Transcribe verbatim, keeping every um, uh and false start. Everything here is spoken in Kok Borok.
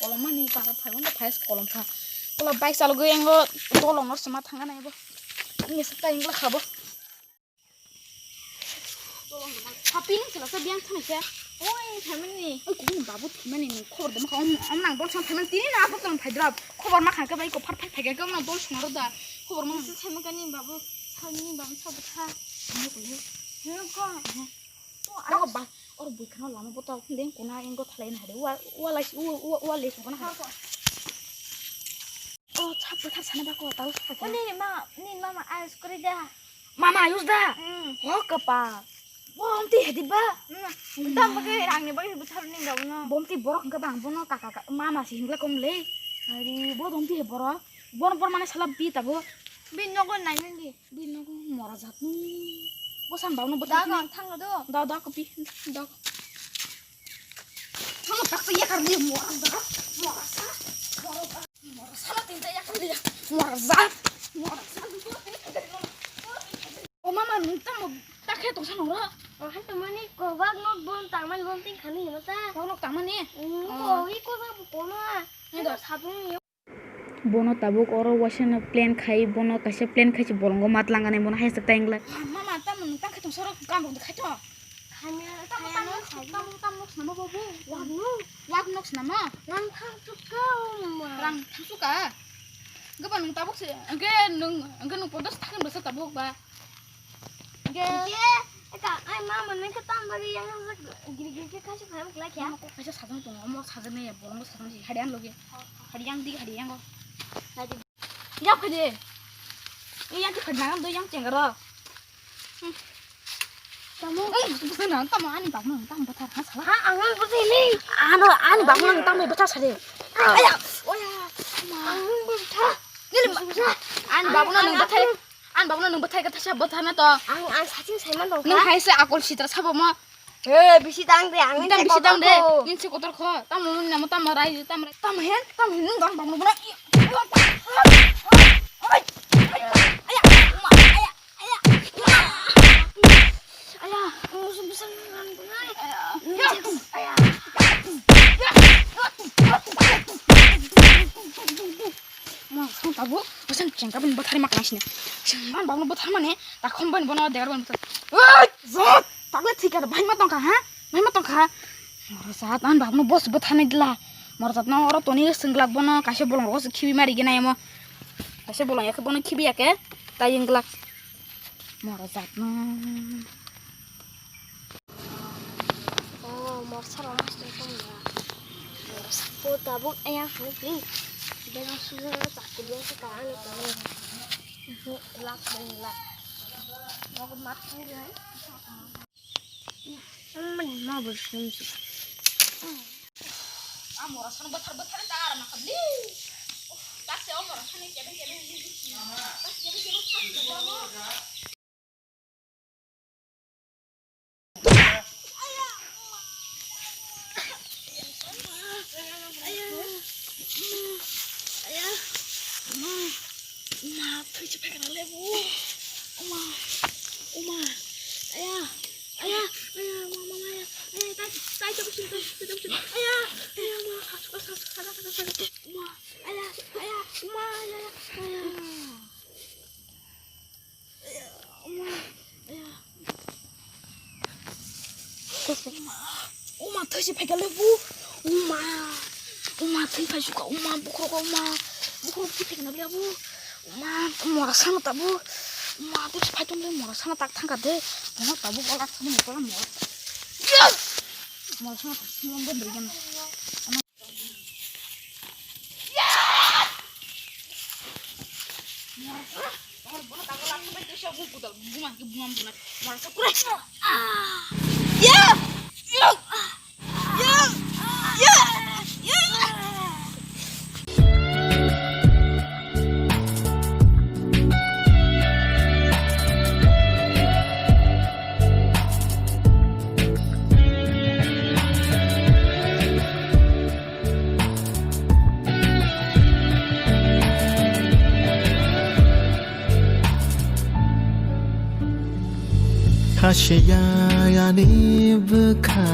Kolom mani para phai wngkha, phai se kolom kha. Kolom bike chalogwi engo dolong no sima thangna nai bo. Ini sakta engla khabo. Happy ni sila sa biang thani khe. Oi, thamani. Oi, kung babu thamani ni khobor de ma kha. Om, om nang dol song thamani tini na apo tong phai drop. Khobor ma kha khe bai ko phar phar phai khe nang dol song ro da. Khobor ma. Nisi thamani kani babu, sani babu sa butha. Ni ko ni. Ni ko. Dago ba, oro bui kheno lama bota deng kona engko thalai na hade. Wa, wa lai, wa, wa, wa le sokona ha. O, chap bwthar sana ba ko, tau sa. O, nini ma, nini mama ayos kori da. Mama ayos da? Hmm. Ho kapa. Bo omti hedi ba? Hmm. Tam bagi rang ni bagi bwthar ni da no. Bo omti borok hingka bang bono kaka ka, mama si hingla kom le. Ari, bo omti he borok. Bon bor mane sala bi tabo. Bi nogo nai nang di. Bini nogo mora jat ni. Bosan bau no bwthar. Da, thang do. Da, da, kopi. Da. Thang tak ya kar ni mora jat. Mora sa. Mora jat. Mora sa na tinta ya kar ni. Mora jat. Mora sa. O mama, nung tamo takhe tong sa noro. O han to mani ko bag nok bon tangman bon ting khani hino ta. Bag nok tangmani? Mm, ko i ko sa ko no. Ni do. Sabun yo. Bono tabuk oro waisa no plan khai, bono kaisa plan khai se bolongo mat langani bono hai se ta wngla. Mama, tamo nwng tang khai tong sorok, gam rok khai to. Hamya, tamo, tamo, tamo, tamo, tamo, tamo, tamo, bobo. Wak no? Wak nok sinamo? Rang thang suka, ma. Rang thang suka? Gaba nwng tabuk se, angke nwng, angke nwng podos thakin basa tabuk ba. Ge. Ge, eka, ai ma, manai khe tam bagwi yang yang giri giri khe kaisa phai mukla kya? Omo kok kaisa sajang tongo, omo sajang nai ya, bolong sajang si, hadi ang logi. Hadi yang di, hadi yang go. Hadi. Yap khaje. Yang di khadi nang do yang chengaro. Tamo. Eh, bukan nang, tamo ani bang nang, tamo bathar ha sala. Ha, ang ang bukan ini. Ano, ani bang nang, tamo bathar sade. Aya, oya, ma. Ang ang bathar. Ani bang nang bathar. Ang babuno nwng bwthai khe thaisa bwtharna to. Ang, ang saching saiman tong kha. Nwng hai se akol sitra sabo mo. Eh, bisi tang de, ang bisi tang de. Nini se kotor kho. Tamo nini namo tamo rai, tamo rai. Tamo hen, tamo hen nwng dang babuno bono. Aya, uma, aya, aya, uma. Aya, musuh besar nang. Aya. Mo sang tabuk, mo sang chengka bini bwthari mak langsini. Sang man babno bwthar mane, ta khom bini bono degar bini bwthar. Oi, zot, tabuk thikar, bhai ma tongkha, ha? Bhai ma tongkha. Moro zat, an babno bos bwthar nai dila. Moro zat no oro toni swng glak bono, kaisa bolong rogo se khibi mari gina emo. Kaisa bolong yakhe bono khibi yakhe, ta yang glak. Moro zat no. Oh, morsa rok mas tong tong ya. Morsa po tabuk ayang hang ping. Bela susu tak kudu se ka anu tong. Lak dong lak. Mau mat ni dong. Aman mau bersin. Amora sana bathar bathar ta ara na kabli. Kasi amora sana kebe kebe ni. Kasi kebe kebe. Aya, uma, uma, thwi se phaikha na lebu. Uma, uma, aya, aya, aya, uma, uma, aya, aya, tai, tai, tai, tai, aya, aya, uma, uma, aya, aya, aya. Uma, thwi se phaikha le bu. Uma, uma, thwi phai suka, uma, bukhro ko, uma, bukhro thwi phaikha le bu. Uma, mora sana tabu. Uma, thwi se phai tong le mora sana tak thangka de. Mora tabu bola thani mora mora. Mora sana tak thani mora. Khasiya yani bwkha.